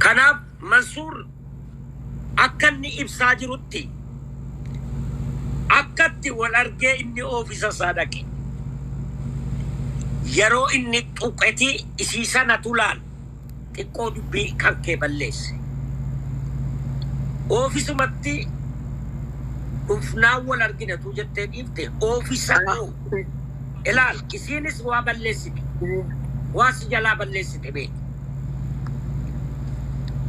Kanaaf Mansuur akka inni ibsaa jirutti akkatti wal argee inni oofisa isaa dhaqe. Yeroo inni tuqeti isii sanatu laal xiqqoo dubbii kan kee balleesse. Oofisumatti dhufnaan wal arginatu jettee dhiifte oofisa koo ilaal isiinis waa balleessite. Waa si jalaa balleessite beeki.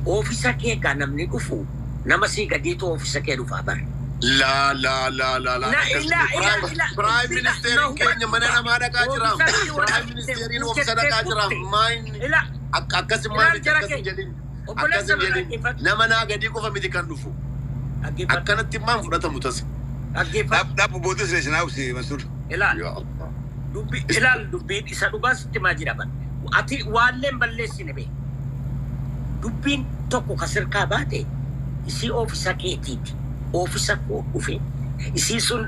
Oofisa kee gaa namni dhufu nama sii gadiitu oofisa kee dhufaa bara. Laa laa laa laa laa. Na ila ila ila Prime ila Ministeriin keenya mana namaa dhaqaa jira. Oofisatti wal Prime argite Ministeriin oofisa jettee dhaqaa jira. kutte. Maayin Ila akkas ilaal miti jara akkas hin keenya. jedhin. Akkas Obboleessa hin na jedhin. dhaggeeffadhu. Nama naa gadii qofa miti kan dhufu. Dhaggeeffadhu. Akkanatti maan fudhatamu tasa. Dhaggeeffadhu. Dhaabbu booddee siree obsi Mansuur. Ilaal. Yaa Allah. Dubbi ilaal dubbiin isa dhugaa sitti maa jira bara. Ati waalleen balleessine bee. Dubbiin tokko ka sirkaa baate isii oofisa keetiiti. Oofisa koo dhufe. Isii sun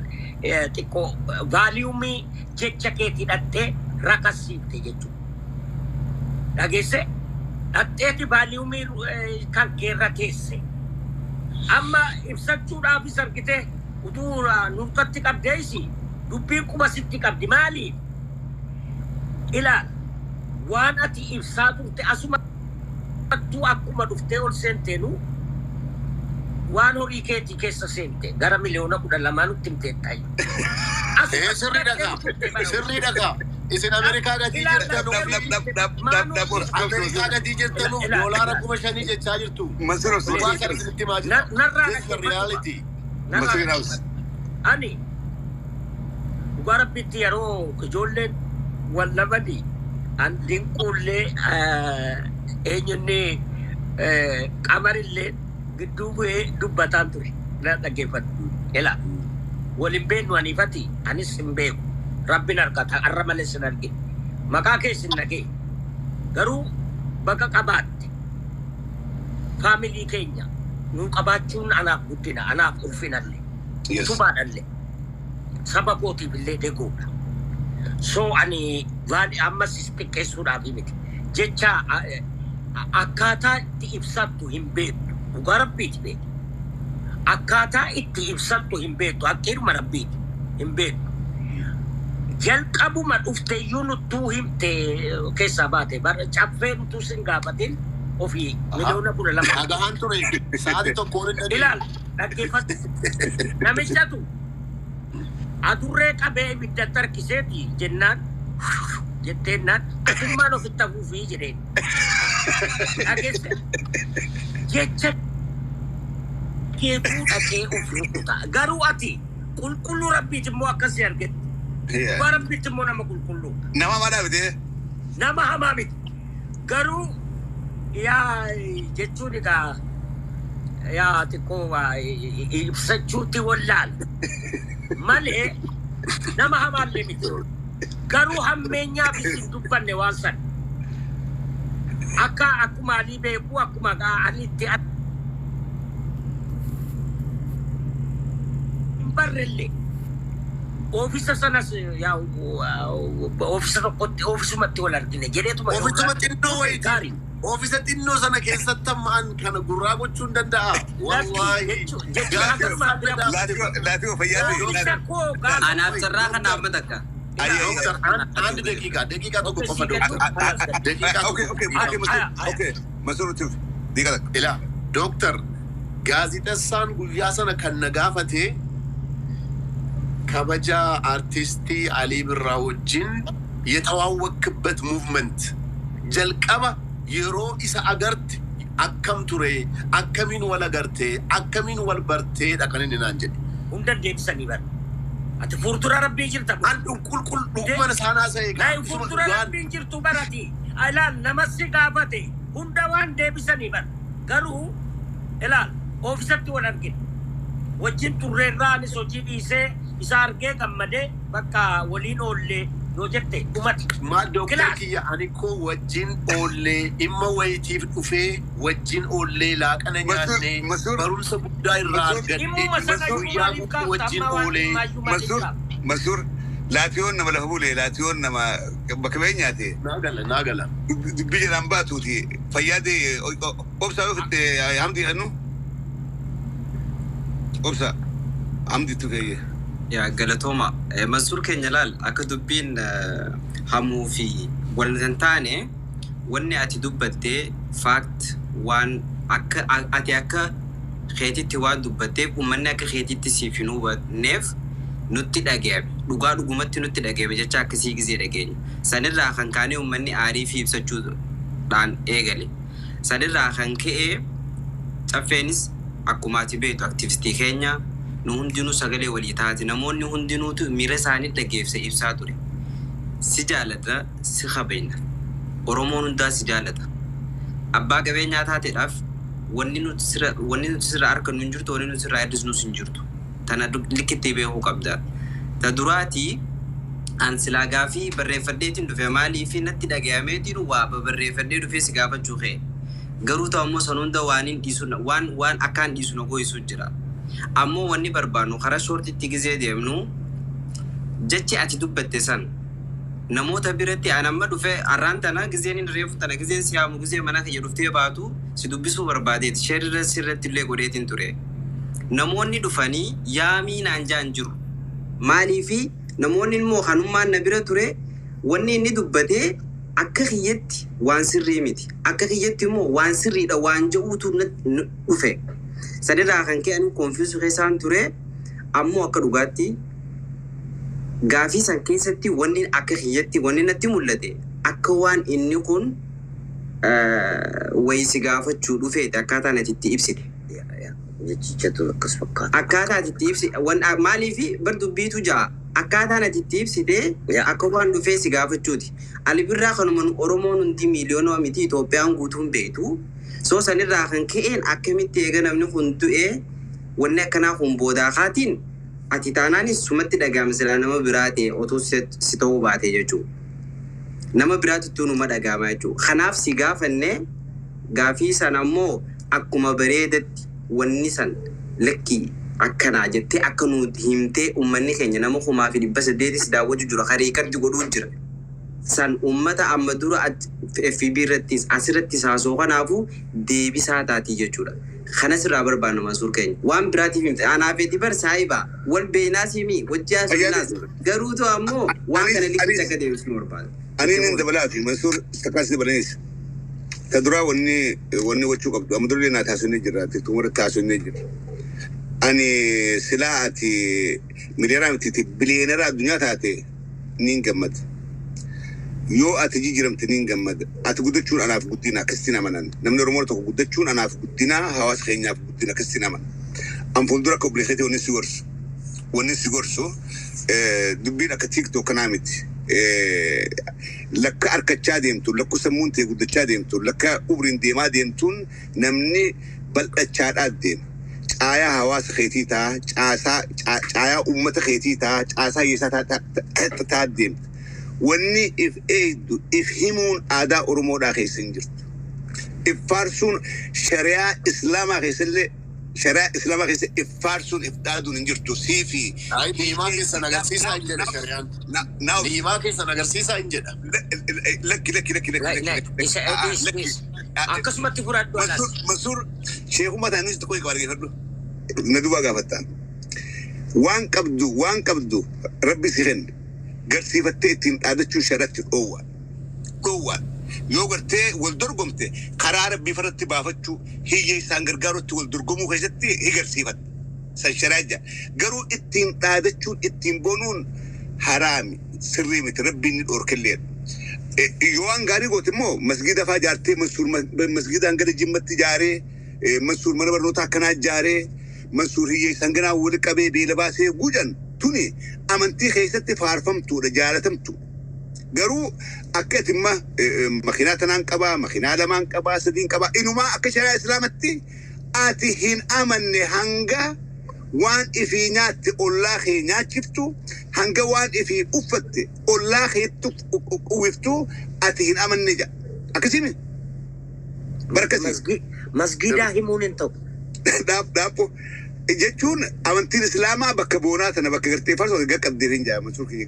xiqqoo vaaliyoomii jecha keetii dhattee rakasiifte jechuudha. Dhageesse dhatteeti vaaliyoomii kan keerra teesse. Amma ibsachuudhaafis argite utuu nurkatti qabdeesi dubbiin quba sitti qabdi maaliif? Ilaal waan ati ibsaa turte asumattuu akkuma dhuftee ol seenteenu waan horii keetii keessa seente gara 12 miliyoona nutti himteetta. Ee sirrii dhagaa. Sirrii dhagaa. Isin Ameerikaa gatii jirtanuuf Ameerikaa gatii jirtanuuf doolaara 5,000 jechaa jirtu. Mansuur obsi. Dhugaa kana isinitti himaa jira. Narraa This is the reality. Mansuur obsi. Ani dhugaa rabbitti yeroo ijoolleen wal labani an dinquullee eenyunni qamarillee gidduu bu'ee dubbataan ture. Na dhaggeeffadhu. Ila wal hin beeknu aniifati anis hin beeku. Rabbin argata arra malee sin argine. Maqaa keessa hin dhagee. Garuu baga qabaatte faamilii keenya nuu qabaachuun anaaf guddina anaaf ulfinallee utubaadhallee saba kootiif illee deegoodha. So ani waan ammas xiqqeessuudhaaf miti. Jecha akkaataa itti ibsattu hin beektu. Dhugaa rabbiiti beektu. Akkaataa itti ibsattu hin beektu. Hakkiidhuma rabbiiti hin beektu. Jalqabuma dhufteeyyuu nuttuu himte keessaa baate. Caffee nutuu sin gaafatin ofii 12 miliyoona. Dhagahaan ture. Sa'aatii tokko waliin dhageenye. Ilaal dhaggeeffadhu. Namichatu adurree qabee ibiddatti harkiseeti jennaan jetteennaan atummaan ofitti hafuufii jedheen. Dhageesse jecha keetuu dhaqee of rukuta. Garuu ati qulqulluu rabbiiti immoo akkasii argette. Dhugaa rabbiitti immoo nama qulqulluu. Nama hamaa dhaabite. Nama hamaa miti. Garuu yaa jechuun egaa yaa xiqqoo waa ibsachuutti wallaal malee nama hamaallee miti. Garuu hammeenyaaf isin dubbanne waan sana. Akka akkuma ani beeku akkuma ani itti hin barrellee. Oofisa sanas yaa oofisa tokkotti oofisumatti wal argine jedheetuma. Oofisuma xinnoo wayiiti. Oofisa xinnoo sana keessatti amma an kana gurraa gochuu hin danda'a. Wallaahi. Laatii fayyaa Oofisa koo gaafa. Anaaf carraa kanaaf matakka. Dooktar, አንድ ደቂቃ ደቂቃ tokko qofa dooktar. Daqiiqaa Okay, tokko. okay, okay, Mansuur. Okay, Mansuur tuf. Diiqa takka. Ilaa dooktar gaazexessaan guyyaa sana kan na gaafate kabaja artistii Alii Birraa wajjin የተዋወክበት movement jalqaba yeroo isa agarte akkam ture akkamiin wal agarte akkamiin wal barteedha kan inni naan jedhe. Hunda deebisanii bara. Ati fuuldura rabbii jirta. An qulqull dhuguma isaan haasa'e Naa fuuldura rabbiin jirtu barati. Ilaal namas si gaafate hunda waan deebisanii bara. Garuu ilaal oofisatti wal argine. Wajjin turreerraa anis hojii dhiisee isa argee gammadee bakka waliin oollee yoo jette dhumati. Maal dooktar Kilaas. kiyya ani koo wajjin oollee dhimma wayitiif dhufee wajjin oollee laaqana nyaannee Masuur- barumsa guddaa irraa Masuur- argadhe Dhimuma sana iyyuu guyyaa maaliif guutuu kaafta wajjin amma waan oolee dhimmaa iyyuu maaliif Mansuur, kaafta? Mansuur, Laatiyoon nama lafa bulee, laatiyoon nama bakka ba'ee nyaate. Naa gala, naa gala. Dubbii jalaan baatuuti. Fayyaadee obsaa yoo fitte hamdi jennu. Obsa hamdi itti fe'ee. Yaa galatooma. Mansuur keenya, laal, akka dubbiin hamuu fi wal hin taane, wanni ati dubbattee fact waan akka ati akka keetitti waan dubbatteef uummanni akka keetitti siif hin hubanneef nutti dhaga'ame. Dhugaa dhugumatti nutti dhaga'ame jecha akkasii gizee dhageenya. Sanirraa kan kaanee uummanni aarii fi ibsachuudhaan eegale. Sanirraa kan ka'ee caffeenis akkuma ati beektu aktivistii keenya nu hundinuu sagalee walii taate, namoonni hundinuutu miira isaanii dhageesse ibsaa ture. Si jaalata, si kabajna. Oromoon hundaa si jaalata. Abbaa qabeenyaa taateedhaaf wanni nuti sirra argannu hin jirtu, wanni nuti sirraa hir'isnus hin jirtu. Tana likkitti beekuu qabda. Ta duraatii an silaa gaafii barreeffadheetiin dhufe, maaliif natti dhagayameetiin waa barreeffadhee dhufee si gaafachuu ka'e. Garuu ta'u ammoo san hunda waan hin dhiisu, waan akkaan dhiisu na gooyisu jira. Ammoo wanni barbaannu karaa shortitti gizee deemnu, jechi ati dubbatte san namoota biratti an amma dhufe har'aan tana gizeen hin reefu tana gizeen si haamu, gizee mana kiyya dhuftee baatu si dubbisuu barbaadeeti sheerirra sirratti illee godheetiin ture. Namoonni dhufanii yaamii naan jaan jiru. Maaliifi namoonni immoo kanummaan na bira ture, wanni inni dubbatee akka kiyyatti waan sirrii miti. Akka kiyyatti immoo waan sirriidha waan jedhuutu dhufe. Sanirraa kan ka'e ani confuse keessaan ture. Ammoo akka dhugaatti gaafii san keessatti wanni akka kiyyatti wanni natti mul'ate akka waan inni kun wayii si gaafachuu dhufeeti akkaataan ati itti ibsite. Jechichatu akkas fakkaata. Akkaataa ati itti ibsi maaliifi bar dubbiitu ja'a, akkaataan ati itti ibsite akka waan dhufee si gaafachuuti. Ali Birraa kanuma nu Oromoon hundi miiliyoona miti Itoophiyaan guutuun beektu. So sanirraa kan ka'een akkamitti eega namni kun du'ee wanni akkanaa kun boodaa kaatiin ati taanaanis sumatti dhaga'ame, silaa nama biraa ta'e otoo si ta'uu baate jechuudha. Nama biraatittuu numa dhaga'ama jechuudha. Kanaaf si gaafanne. Gaafii sana ammoo akkuma bareedatti wanni san lakkii akkanaa jettee akka nu himtee, uummanni keenya nama 1800 daawwachuu jira, karii record godhuu jira. San uummata amma dura FB irrattis asirrattis haasoo kanaafuu deebisaa taatii jechuudha. Kanas irraa barbaanna, Mansuur keenya. Waan biraatiif himte anaaf eti bar saayibaa wal beenaa simii wajji haasofnaas, garuutu ammoo waan kana liqicha akka deebisu nu barbaada. Ani nin dabalaati Mansuur takkaas dabalanis. Ta duraa wanni gochuu qabdu amma durallee naa taasisanii jira, tumara taasisanii jira. Ani silaa ati miliyoonaa miti biliyeenara addunyaa taate niin gammada. Yoo ati jijjiiramte niin gammada. Ati guddachuun anaaf guddina, akkasittiin amanan. Namni Oromoo tokko guddachuun anaaf guddina, hawaasa keenyaaf guddina, akkasittiin amana. An fuuldura akka obboleesseetii wanni si gorsu. Wanni si gorsu dubbiin akka TikTok kanaa miti. Lakka harkachaa deemtu, lakka sammuun ta'e guddachaa deemtu, lakka umriin deemaa deemtuun namni bal'achaadhaa deema. Caayaa hawaasa keetii ta'a, caasaa caayaa uummata keetii ta'a, caasaa hiyyeessaa ta'a deemta. Wanni if eegdu if himuun aadaa Oromoodhaa keessa hin jirtu. If faarsuun shari'aa Islaamaa keessallee, shari'aa Islaamaa keessa if faarsuun if dhaaduun hin jirtu. Siifi Ay, ni'imaa keessan agarsiisaa hin jedha shari'aan. Naa Ni'imaa keessan agarsiisaa hin jedha. Lakki, lakki, lakki, lakki, lakki. Isa dhiis. Akkasumatti fudhadhu alaas. Mansuur sheekuma ta'anis xiqqoo egaa dhaggeeffadhu. Na duubaa gaafattaan. Waan qabdu rabbi si kenna. Garsiifattee ittiin dhaadachuun shari'aatti dhoowwa. Dhoowwa. Yoo gartee wal dorgomte karaa rabbii farratti baafachuu, hiyyeessaan gargaarutti wal dorgomuu keessatti higarsiifatta. San shari'aa jira. Garuu ittiin dhaadachuun, ittiin boonuun haraami, sirrii miti, rabbiin ni dhoorkelleedha. Yoo waan gaarii goote immoo masgiida faa ijaartee, Mansuur masgiidaan gara Jimmatti ijaaree, Mansuur mana barnootaa akkanaa ijaaree, Mansuur hiyyeessaan ganaa wali qabee beela baasee gujan, tuni amantii keessatti faarfamtuudha, jaalatamtuudha. Garuu akka ati imma makiinaa tanaan qabaa, makiinaa lamaan qabaa, sadiin qabaa, inumaa akka shari'aa Islaamatti ati hin amanne hanga waan ifii nyaatte ollaa kee nyaachiftu, hanga waan ifii uffatte ollaa keetti uwwiftu ati hin amanne jedha. Akkasii barakasii. Masgiidaa himuun hin ta'u. Dhaabbo. Jechuun amantiin Islaamaa bakka boonaa tana, bakka gartee farsoo gaqqabdee hin jaa, Mansuur kiyya,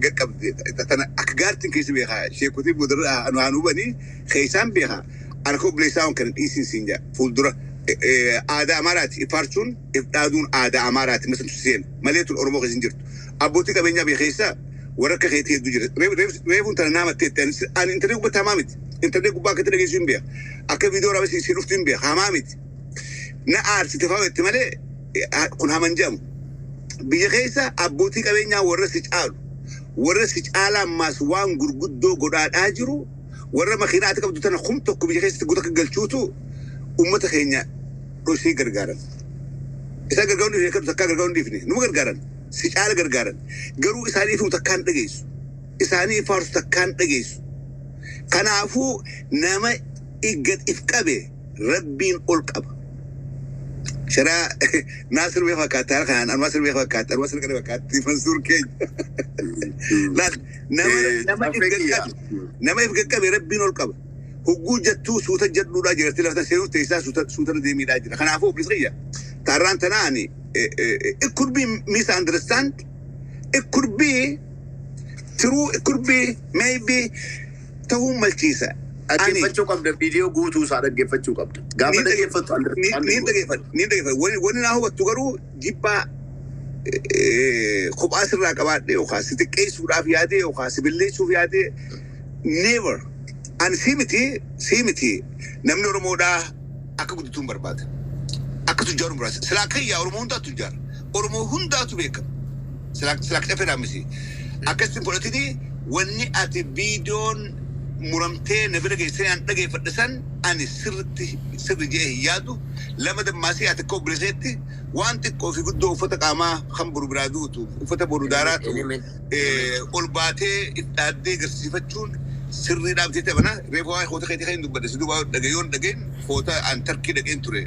gaqqabdee tana akka gaartiin keessa beekaa. Sheekotii boodarra anu haan hubanii keessaan beekaa. Ana ka obboleessaa waan kana dhiisin siin jaa. Fuuldura aadaa Amaaraati ifaarsuun, if dhaaduun aadaa Amaaraati masantu seen malee tun Oromoo keessa hin jirtu. Abbootii qabeenyaa biyya keessa warra akka keetii hedduu jira. Reefuun tana naamattee ani intarneet gubbatti hamaa miti. Intarneet gubbaa akkatti dhageessuu hin beeka. Akka viidiyoo raabessi si dhuftu hin beeka. Hamaa miti. Na aarsite fa'aa itti malee kun haman jedhamu. Biyya keessa abbootii qabeenyaa warra si caalu, warra si caalaa ammaas waan gurguddoo godhaadhaa jiru, warra makiinaa ati qabdu tana 1000 biyya keessatti guutuu akka galchuutu uummata keenya dhosee gargaaran. Isaan gargaaruun dhiifne, kan takkaa gargaaruun dhiifne, numa gargaaran, si caala gargaaran. Garuu isaanii ifu takkaan dhageessu. Isaanii faarsu takkaan dhageessu. Kanaafuu nama iggat if qabe Rabbiin ol qaba. Sharaa Naasir bee fakkaata kanaan, Anwaa sir bee fakkaata, Anwaa sir kana fakkaatti Mansuur keenya. Laal, nama if gaqqabe, nama if gaqqabe Rabbiin ol qaba. Hogguu jettuu suuta jedhuudhaa jirti, lafa seenuuf teessaa suuta suuta deemiidhaa jira. Kanaafuu obboleessa kiyya, taarraan tanaan it could be misunderstand, it could be true, it could be maybe ta'uu malchiisa. Dhaggeeffachuu qabda, viidiyoo guutuu isaa dhaggeeffachuu qabda. Gaafa dhaggeeffattu Ni dhaggeeffadha, ni dhaggeeffadha. Wanni naa hubattu garuu jibbaa kophaa sirraa qabaadhe yookaan si xiqqeessuudhaaf yaadee yookaan si balleessuuf yaadee, never. Ani sii miti, sii miti, namni Oromoodhaa akka guddatuun barbaada. Akka tujjaaruun barbaada. Silaa kayyaa Oromoo hundaatu tujjaara. Oromoo hundaatu beekama. Silaa cafeedhaan miti. Akkasitti fudhatini wanni ati viidiyoon muramtee na bira geessee an dhageeffadhe san ani sirritti sirri jee hin yaadu. Lama dammaasii ati akka obboleesseetti waan xiqqoo fi guddoo uffata qaamaa kan boru biraa duutu, uffata boru daaraatu ol baatee if dhaaddee garsiifachuun sirrii dhaabtee taphana. Reefu waa'ee hoota keetii kan hin dubbadhe si duuba dhagayoon dhageen hoota an Tarkii dhaqeen ture.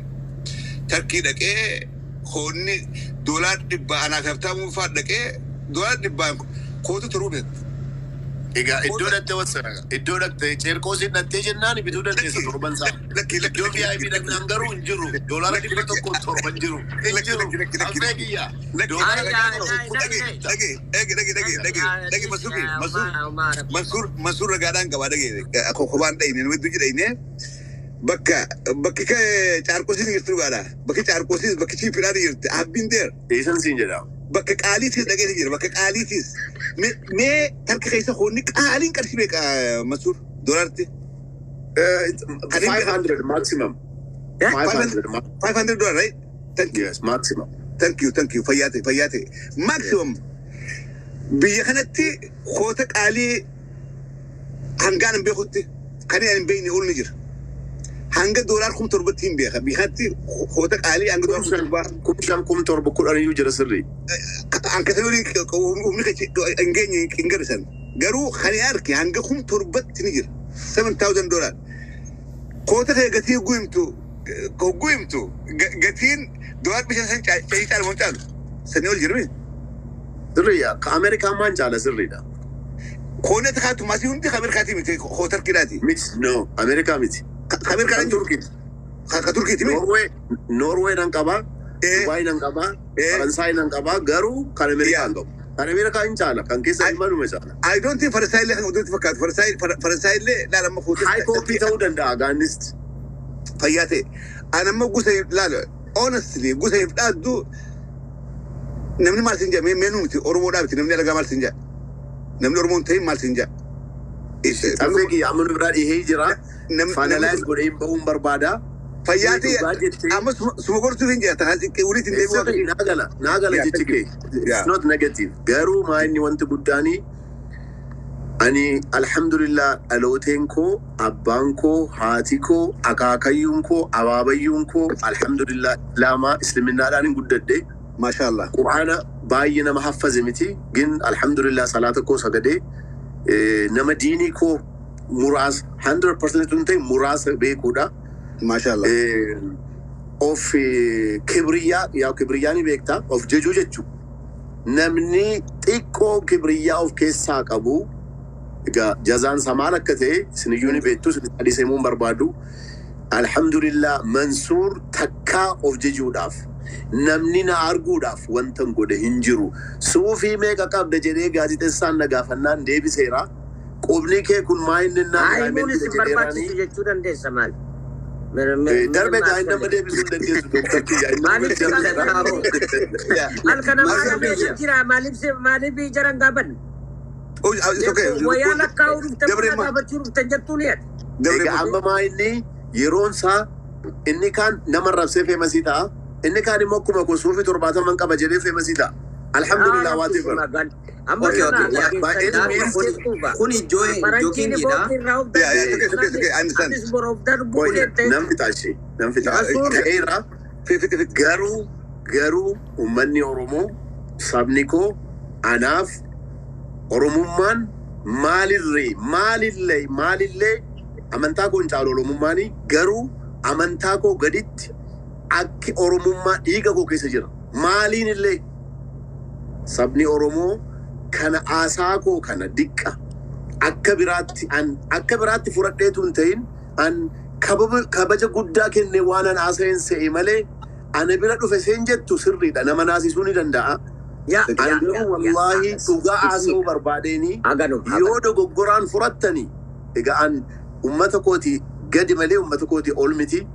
Tarkii dhaqee hoonni $100 anaaf haftaamuu fa'aa dhaqee $100 koota turuu beektu. Egaa iddoo dhattee wassana. Iddoo dhattee ceerqoosiin dhattee jennaan bituu dandeessa torban isaa. Lakki, lakki. Iddoo VIP dhaqnaan garuu hin jiru. $107 hin jiru. Hin jiru. Affee kiyya. $100. Dhage, dhage, dhage, dhage, dhage, dhage, dhage, Mansuur, Mansuur, Mansuur, Mansuur, ragaadhaan qabaa, dhage, kophaan dhayine, nama hedduu jedhayne, bakka caarqosiin jirtu dhugaadha. Bakki caarqosiis bakki chiipidhaan jirti. I have been there. Eessan siin jedha. Bakka qaaliitis dhagee jira, bakka qaaliitis. Mee tarka keessa hoonni qaaliin qarshii meeqa, Mansuur, doolaarti? 500 maximum. 500 $500, right? Thank you. Yes, maximum. Thank you, thank you. Fayyaa ta'e, fayyaa ta'e. Maximum biyya kanatti hoota qaalii hangaan hin beekutti kan hin beekne ol ni jira. Hanga $7,000tti hin beeka. Biyya kanatti hoota qaalii hanga $7,000. 5,000, 7,000, 10,000yyuu jira, sirrii. Hanka humni hin geenye hin garrisan. Garuu kan arge hanga 7,000tti ni jira. $7,000. Koota kee gatii hogguu himtu gatiin doolaar bishaan san caalii caalu moo caalu? Sanii ol jirmi. Sirriidha. Ka Ameerikaan maan caala, sirriidha. Koonni ati kaatu maasii hundi ka Ameerikaati miti, koota Tarkiidhaati. Miti, no, Ameerikaa miti. Ka Ameerikaa Kan Turkiiti. Ka Turkiiti mi? Norway, Norway nan qabaa. Dubaay nan qabaa. Faransaay nan qabaa. Garuu kan Ameerikaa hin qabu. Kan Ameerikaa hin caala. Kan keessa ilmanuma caala. I don't think Faransaay illee kan oduutti fakkaatu. Faransaay illee laala amma koota. High copy ta'uu danda'a gaannist. Fayyaa ta'e. Ani amma gosa laala, honestly, gosa hin dhaaddu, namni maal siin jedha? Mee miti, Oromoodhaa miti, namni alagaa maal siin jedha? Namni Oromoon ta'in maal siin jedha? Caffee kiyya amma nu biraa dhihee jira. Finalize godhee hin bahuun barbaada. Fayyaa ta'e. Dhugaa jettee. Amma suma gorsuuf hin jedha, walitti hin deebi'u. Naa gala, naa gala jechi kee. It's not negative. Garuu maa inni wanti guddaanii ani alhamdulillah dhalooteen koo, abbaan koo, haati koo, akaakayyuun koo, abaabayyuun koo, alhamdulillah islaamaa islaminaadhaan hin guddadhe. Maashaallah. Qur'aana baay'ee nama haffaze miti. Gin alhamdulillah salaata koo sagadee nama diinii koo muraasa, 100% tun ta'e, muraasa beekuudha. Maashaallah. Of kibriyyaa, yaa kibriyyaa ni beektaa, of jejuu jechuu. Namni xiqqoo kibriyyaa of keessaa qabu egaa jazaan isaa maal akka ta'e isiniyyuu ni beektu, isin adiisemuun barbaadu. Alhamdulillah Mansuur takkaa of jejuudhaaf Namni na arguudhaaf wanta hin godhe hin jiru. Suufii meeqa qabda jedhee gaazexeessaan na gaafannaan deebiseera. Qubni kee kun maa inni naan Haa himuunis diamond hin barbaachisu jedheeraanii. jechuu dandeessa maal? Darbe gaa inni nama deebisuu hin dandeessu dooktar kiyya. Inni nama Maaliif si darbeera. gaafatan? Halkan Maal ammaa namni biyya? jira maaliif jaran gaafanne? Oh, it's okay. Wayyaa lakkaa'uu dhuftan Dabre buna ma. gaafachuu dhuftan jettuu ni ati. Dabre Egaa ma. amma maa inni yeroon isaa inni kaan nama rabsee famous ta'a. Inni kaan immoo akkuma koo suufii 70 qaba jedhee famous ta'a. Alhamdulillah waati bara. Amma Okay, kana okay. dhageessanii Kuni kuni Faranjiin jookingiidha. boobni irraa of Yeah, yeah, it's okay, it's okay, it's okay. I understand. Atis bor of darbuu Qoy jettee. nan fixa ishee nan fixa. Masuur. Ta'eera Fifty, fifty. garuu uummanni Oromoo sabni koo anaaf Oromummaan maalillee amantaa koo hin caalu Oromummaanii garuu amantaa koo gaditti akki Oromummaa dhiiga koo keessa jira. Maaliin illee sabni Oromoo kana aasaa koo kana diqqa akka biraatti an akka biraatti fudhadheetu hin ta'in an kabaja guddaa kenne waan an haasa'een se'e malee ana bira dhufe seen jettu sirriidha nama naasisuu ni danda'a. Yaa An yaa garuu yaa wallaahi dhugaa haasa'uu barbaadeenii Aganuma. yoo dogoggoraan furattanii egaa an ummata kooti gadi malee ummata kooti ol miti.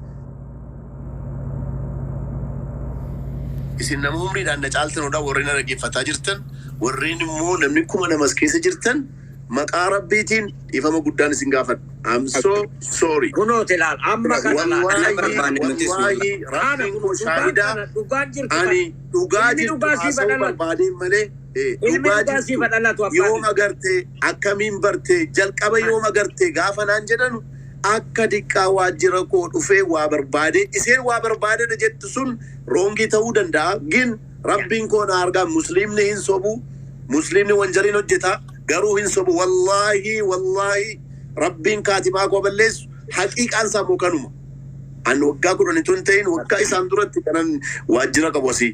Isin nama umriidhaan na caaltanudha warreen na dhaggeeffataa jirtan warreen immoo namni 2000 keessa jirtan maqaa rabbiitiin dhiifama guddaan isin gaafadha. I'm so sorry. Kunooti laal amma kana laal. Wallaahi barbaanne nutis wallaahi Kana rabbiin koo dhugaan shaahidaa kana dhugaan jirtu kana. ani dhugaa Ilmi jirtu dhugaa siif haasa'uu dhalatu. barbaadeen malee Ilmi dhugaa dhugaa siif jirtu dhalatu abbaan. yoom agarte akkamiin barte jalqaba yoom agarte gaafa naan jedhanu akka diqqaa waajjira koo dhufee waa barbaade iseen waa barbaadedha jettu sun wrong ta'uu danda'a gin rabbiin koo na argaa musliimni hin sobu musliimni wanjaliin hojjeta garuu hin sobu wallaahi wallaahi rabbiin kaatimaa koo balleessu haqiiqaan isaa immoo kanuma an waggaa 10 tun ta'in waggaa isaan duratti kanan waajjira qabu asii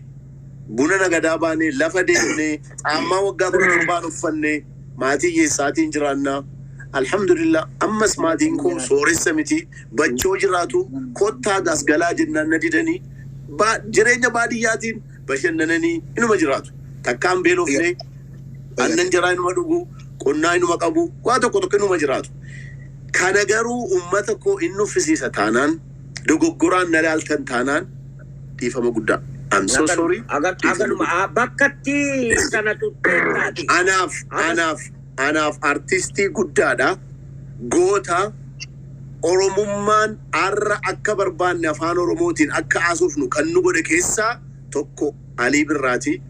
buna nagadaa baanee lafa deemnee caammaa waggaa 17n uffannee maatii keessaatiin jiraannaa. Alhamdulillah ammas maatiin koo sooressa miti bachoo jiraatu kottaa gasgalaa jennaan na didanii jireenya baadiyyaatiin bashannananii inuma jiraatu. Takkaan beelofnee aannan jaraa inuma dhugu qonnaa inuma qabu waa tokko tokko inuma jiraatu. Kana garuu ummata koo inni uffisiisa taanaan dogoggoraan na laaltan taanaan dhiifama guddaa. I'm so sorry. Dhiifama Aganuma guddaa. bakkatti sana tuttee taate. Anaaf artistii guddaadha. Goota Oromummaan har'a akka barbaanne afaan Oromootiin akka haasofnu kan nu godhe keessaa tokko Alii Birraati.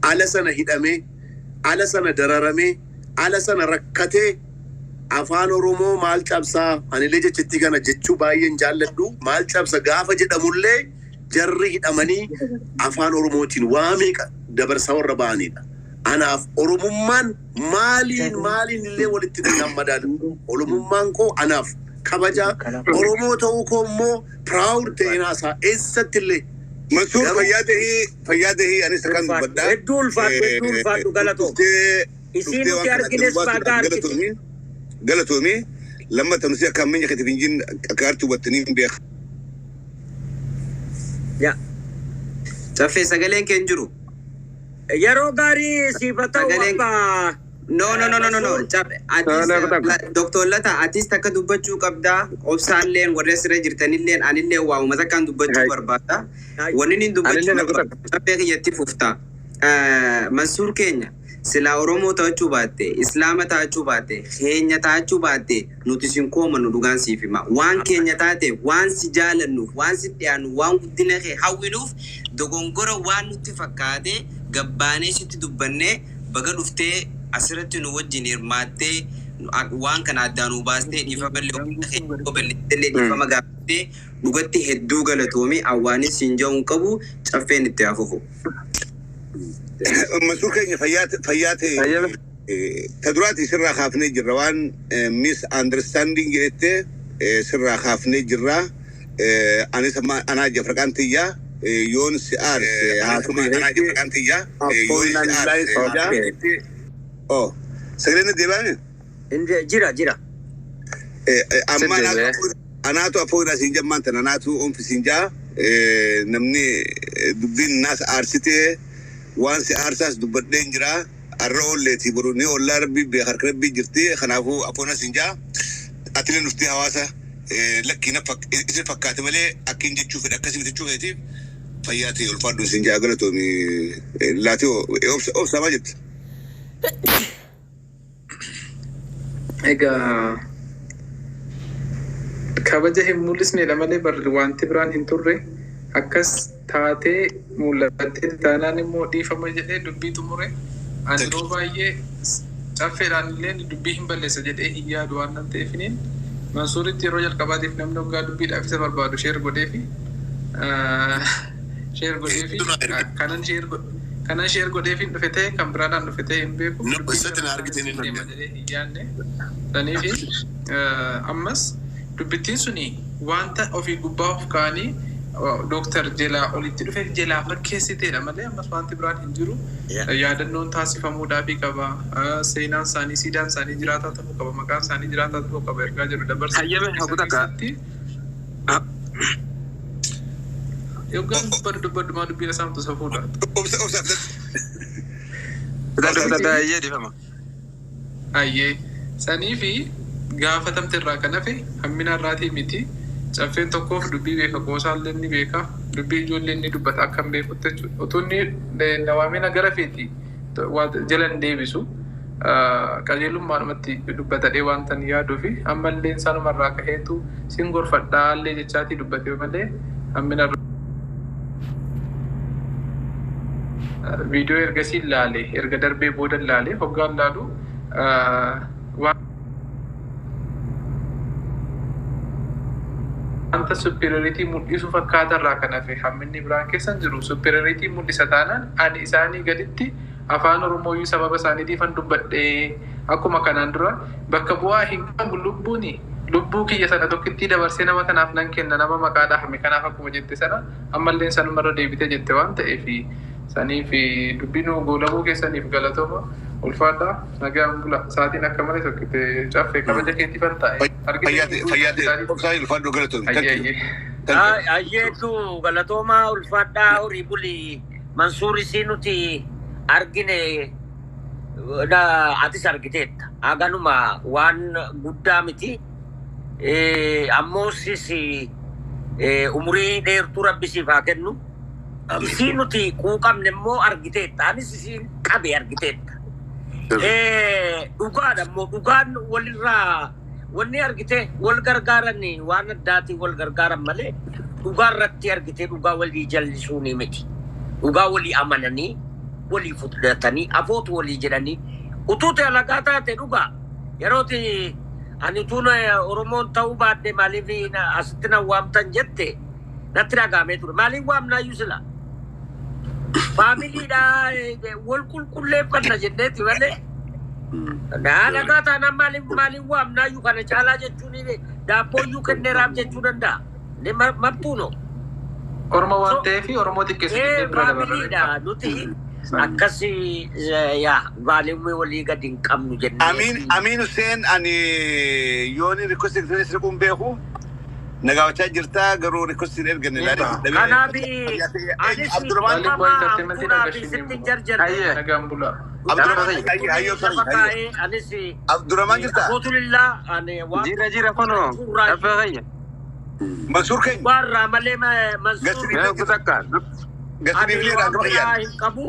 Ala sana hidhamee, ala sana dararamee, ala sana rakkatee afaan Oromoo maal cabsaa anillee jechittii kana jechuu baay'een jaalladhu maal cabsa gaafa jedhamullee jarri hidhamanii afaan Oromootiin waa meeqa dabarsaa warra ba'anidha. Anaaf Oromummaan maaliin maaliin illee walitti nan madaalu. Oromummaan koo anaaf kabaja Oromoo ta'uu koo immoo proud ta'een haasaa eessatti illee. Mansuur Garuu fayyaa dahii anis akkan Ulfaadhu. dubbadha. Hedduu ulfaadhu hedduu ulfaadhu galatoo. Dhuftee Isii dhuftee nuti waan kana argines adda baagaa baasuudhaaf argite. galatoomii galatoomii lammata nuti akka ammayya keetiif hin jin akka arti hubattanii hin beeku. Yaa. Caffee sagaleen kee hin jiru. Yeroo gaarii siif haa ta'u Sagaleen abbaa. No, no, no, no, no, no. Mansuur. Caffee atis Dr. Lata atis takka dubbachuu qabdaa. Obsaalleen warri asirra jirtanilleen anillee waa uummata akkaan dubbachuu barbaada. Wanni inni dubbachuu barbaadu caffee kiyyatti fufta. Mansuur keenya silaa Oromoo ta'achuu baatte, Islaama ta'achuu baatte, keenya ta'achuu baatte nuti sin koomannu dhugaan siif hima. Waan keenya taate, waan si jaalannuuf, waan si dhiyaannu, waan guddina kee hawwinuuf dogongora waan nutti fakkaate gabbaanee sitti dubbannee baga dhuftee asirratti nu wajjin hirmaattee waan kana addaan nu baastee dhiifama illee balleessillee dhiifama gaafattee dhugatti hedduu galatoomi awwaanis siin ja'uun qabu caffeen itti hafufu. Mansuur keenya fayyaa ta'e ta duraati sirraa kaafnee jirra waan misunderstanding jettee sirraa kaafnee jirra. Anis amma anaa jafraqaan tiyyaa yoon si aarse haasuma anaa jafraqaan tiyyaa yoon si aarse. Oh, sagaleen deebi'ame? Jira jira. Amma anaatu afoo irraa siin jammaan tan anaatu oomfi siin jaa Namni dubbiin naas aarsitee waan si aarsaas dubbadheen jira. Arra oolleetii boru ni ollaa rabbii beeka harka rabbii jirti. Kanaafuu afoonas hin jaa. Atileen dhuftee hawaasa lakkii na isin fakkaate malee akkin jechuu fedha akkasii jechuu feetiif fayyaa ta'e ulfaadhu isin jaa galatoomi laatee obsa maal jette? Egaa kabaja hin mul'isnedha malee barri wanti biraan hin turre akkas taatee mul'attee taanaan immoo dhiifama jedhee dubbii xumure. Ani yeroo baay'ee caffeedhaan illee dubbii hin balleessa jedhee hin yaadu waan nan ta'eefiniin Mansuuritti yeroo jalqabaatiif namni hoggaa dubbiidhaaf isa barbaadu share godheefi share godheefi kanan share godheefi dhufe ta'e kan biraadhaan dhufe ta'e hin beeku. No, isatti na argiteen hin deema jedhee hin yaadne. Saniifi ammas dubbittiin suni wanta ofii gubbaa of kaa'anii dooktar jalaa olitti dhufeef jalaa fakkeessiteedha malee ammas wanti biraan hin jiru. Yaadannoon taasifamuudhaafii qaba. Seenaan isaanii, siidaan isaanii jiraataa ta'uu qaba. Maqaan isaanii jiraataa ta'uu qaba ergaa jedhu dabarsa. Hayyame hagu takka. Yoggaan dubbadhu dubbadhumaa dubbiin isaamtu safuudha. Obsa obsa. Fitadha ayyee dhiifama. Ayyee sanii fi gaafatamte irraa kan hafe hammina irraatii miti. Caffeen tokkoof dubbii beeka qoosaallee ni beeka dubbii ijoollee ni dubbata akka hin beekutti jechuudha. Utuu inni nawaamina gara feeti jala hin deebisu qajeelummaadhumatti dubbatadhee wanta hin yaaduu fi ammallee sanumarraa ka'eetu sin gorfadhaa illee jechaatii dubbate malee hammina viidiyoo ergasii ilaale erga darbee booda ilaale hoggaan laalu wanta superiority mul'isu fakkaata irraa kan hafe hamminni biraan keessa hin jiru. Superiority mul'isa taanaan ani isaanii gaditti afaan Oromooyyuu sababa isaaniitiifan dubbadhee akkuma kanaan dura bakka bu'aa hin qabu lubbuuni. Lubbuu kiyya sana tokkittii dabarsee nama kanaaf nan kenna nama maqaa dhahame kanaaf akkuma jette sana ammallee sanumarra deebitee jette waan ta'eef saniif dubbiin goolabuu keessaniif galatooma ulfaadhaa nagaan bula sa'aatiin akka malee tokkitte caffee kabaja keetiifan taa'e. Fayyaa ta'e fayyaa ta'e obsaa ulfaadhu galatoomi. Ayyee ayyee. Ayyeetu galatoomaa ulfaadhaa horii buli Mansuur isii nuti argine atis argiteetta. Haganuma waan guddaa miti. Ammoo sis umurii dheertuu rabbi siif haa kennu. Isii nuti quuqamne immoo argiteetta. Anis isiin qabe argiteetta. Dhugaadha immoo dhugaan walirraa wanni argite wal gargaaran waan addaatiin wal gargaaran malee dhugaa irratti argite dhugaa walii jallisuu ni miti. Dhugaa walii amananii walii fudhatanii afootu walii jedhanii utuu ta'e alagaa taate dhugaa yerooti ani utuun Oromoon ta'uu baadhe maaliif asitti na waamtan jette natti dhagahamee ture. Maaliif waamnaayyuu sila? Faamiliidha wal qulqulleeffanna jenneeti malee. Alagaa taanaan maaliif maaliif waamnaayyuu kana caalaa jechuun daabbooyyuu kenneeraaf jechuu danda'a. Ni mabtuuno. Oromoo waan ta'eef Oromoo xiqqeessu jennee bira dabarra. Faamiliidha nuti akkas yaa vaalumii walii gadi hin qabnu jennee. Amiin Amiin Hussein ani yooni request sirquun beeku nagaawachaa jirtaa garuu request hin erganne laalee Kanaaf anis Abdurrahman quuqamaa hamtuudhaaf sitti hin jarjarre. Ayyee. Nagaan bulaa. Abdurrahman hayyoo Lafa kaa'ee anis Abdurrahman jirtaa Afootulillaa ani waan Jira jira kunoo caffee kayya. Mansuur keenya Warraa malee Mansuur Gasri Mee hagu takka. gasri ani filee waan raagama biraa kiyyaan hin qabu.